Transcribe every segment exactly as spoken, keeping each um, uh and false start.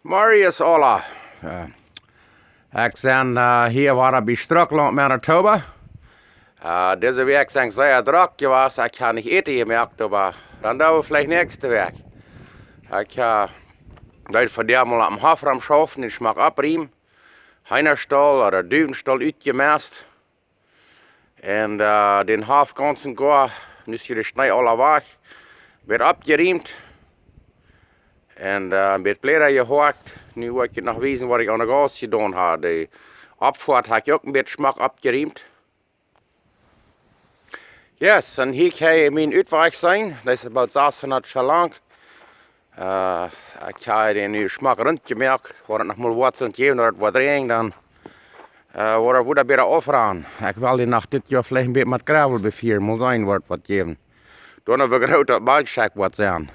Morjes aula. Ekj sie hia wada bie Strucklaunt, Manitoba. Dise Wäakj sie ekj sea drock jewast. Ekj hab nich Äten jemoakt, oba dan doo wie veleicht näakjste Wäakj. Ekj deed vondoag mol oppem Hoff rom schaufen un schmock oppriemen. Heenastaul ooda Duwenstaul utjemast. Un dän Hoff gaunz un goa, nu es hia de Schnee aula wajch, wada oppjerieemt. Un bät Bläda jehoakt. Nu woa ekj junt noch wiesen waut ekj aun de Gauss jedonen hab. De Oppfoat hab ekj uk een bät schmock oppjerieemt. Yes, un hia kjenn jie mien Utwajch seenen. Dee es boolt sasshundat Schoo lang. Ekj hab dän nu schmock runt jemoakt. Woat noch mol waut sent jäwen, daut woat räajnen, dan woat daut wada bäta aufranen. Ekj well dän noch dit Joa veleicht een bät met Gravel befieren, mol seenen waut daut woat jäwen. Dan hab wie groot daut Malkjschekj woat sennen.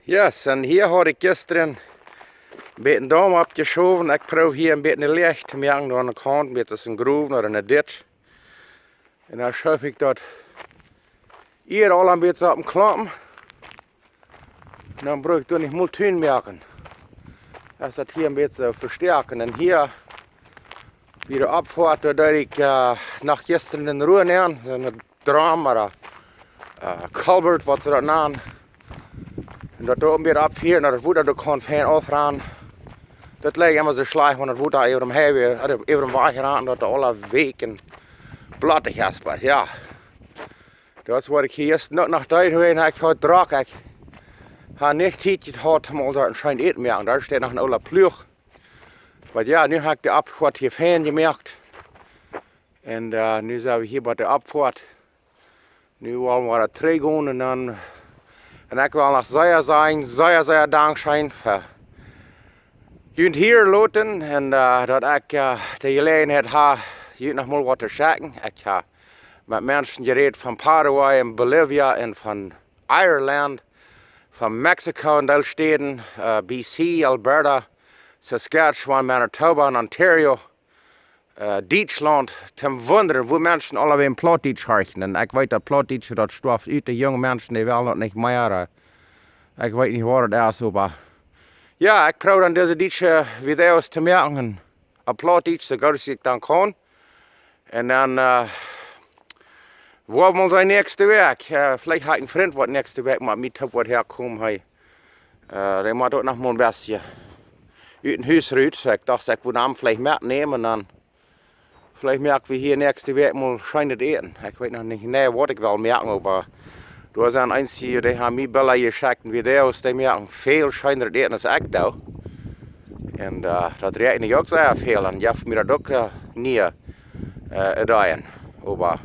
Yes, un hia haud ekj jistren een bät Daum oppjeschowen. Ekj proow hia een bät Läach to moaken, doa aun de Kaunt, een bät aus een Growen ooda een Ditch. Un dan schoof ekj daut hia aul een bät opp dän Klompen. Un dan bruck ekj doa nich mol Tun moaken. Daut es daut hia een bät vestoaken. Un hia bie de Oppfoat, doa deed ekj noch jistren een Roa nenn, soon Drom ooda Culvert, waut see daut nanen. Un daut doa een bät oppfieren, daut daut Wota doa kaun fein aufranen. Daut lijcht emma soo schlajcht, wan daut Wota äwa dän Highway, äwa dän Wajch rant, daut daut aula weekj un blottich es, oba jo. Daut es waut ekj hia ieescht noch, noch deed, woo ekj haud drock, ekj hab nich Tiet jehaut om aul daut scheen Äten moaken. Doa steit noch een oola Pluach. Oba jo, nu hab ekj de Oppfoat hia fein jemoakt. Un nu sent wie hia bie de Oppfoat. Nu woa wie wada trigj gonen un dan, un ekj well noch sea, sea, sea dankscheen fa junt hia loten un daut ekj de Jeläajenheit hab, junt noch mol waut to schekjen. Ekj hab met Menschen jerät von Paraguay un Bolivia un von Ireland, von Mexiko un dee Städen, B C, Alberta, Saskatchewan, Manitoba un Ontario, Dietschlaunt, toom wundren, woo Menschen aulawäajen Plautdietsch horchen. Un ekj weet, daut Plautdietsch, daut stoaft ut, de junge Menschen, dee wellen daut nich mea. Ekj weet nich, waut daut es, oba jo, ekj proow dan dise dietsche Videos to moaken opp Plautdietsch, soo goot aus ekj dan kaun. Un dan woa wie mol seenen näakjste Wäakj. Veleicht hab ekj een Frint, waut näakjste Wäakj met mie toop woat häakomen, hee. Dee mott uk noch mol een bät ut dän Hus rut. Soo ekj docht, ekj wudd am veleicht metnämen un dan veleicht moak wie hia näakjste Wäakj mol scheenet Äten. Ekj weet noch nich, nä, waut ekj well moaken, oba doa sent eenje, dee haben mie Bilda jeschekjt un Videos, dee moaken väl scheenret Äten aus ekj doo. Un daut räakjen ekj uk sea väl un jeft mie daut uk niee Ideeen. Oba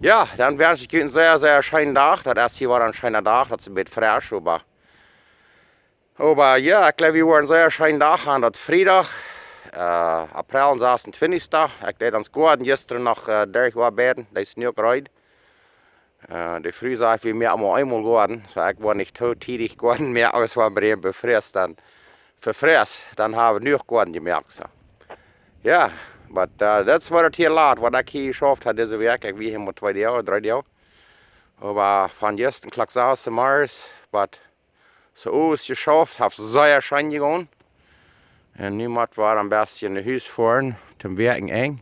jo, dan wensch ekj junt een sea, sea scheenen Dach. Daut es hia wada een scheena Dach, daut es een bät fresch, oba Oba jo, ekj jleew, wie woaren een sea scheenen Dach haben, daut Friedach, April sasuntwintichsten. Ekj deed onsen Goaden jistren noch derchoabeiden, dee es nu uk reed. De Fru sajcht, wie moaken mau eemol Goaden, soo ekj woa nich too tiedich Goaden moaken, aus wan wie befriest, dan vefriest, dan haben wie nu uk Goaden jemoakt, soo. Jo, oba daut es waut et hia lat, waut ekj hia jeschauft hab dise Wäakj. Ekj wia hia mau twee Doag, dree Doag. Oba von jistren Klock sas zemorjes, oba soo aus jeschauft, haft sea scheen jegonen. Un nu mott wie een bät no Hus foaren, toom Wäakjenenj.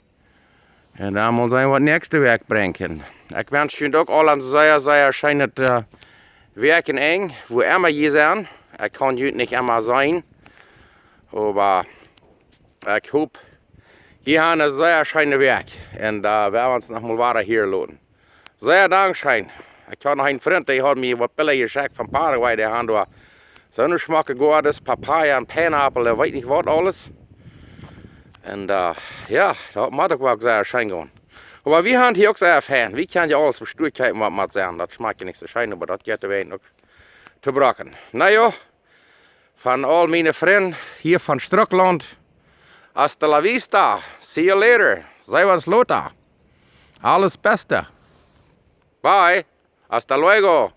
Un dan mol seenen, waut näakjste Wäakj brinjt. Ekj wensch junt uk aula een sea, sea scheenet Wäakjenenj, wua emma jie sent. Ekj kaun junt nich emma seenen. Oba ekj hop, jie haben eene sea scheene Wäakj. Un wie woaren ons noch mol wada hia loten. Sea dankscheen. Ekj haud noch een Frint, dee haud mie waut Bilda jeschekjt von Paraguay, dee haben doa soone schmocke Goades, Papaya un Pineapple, ekj weet nich waut aules. Un jo, daut mott uk woll sea scheen gonen. Oba wie haben hia uk sea fein. Wie kjennen je aules bie Stua kjeepen, waut mott sennen. Daut schmakjt je nich soo scheen, oba daut jeit de Wieed uk to brocken. Na jo, von aul miene Frind hia von Strucklaunt. Hasta la vista. See you later. Seen wie ons lota. Aules Baste. Bye. Hasta luego.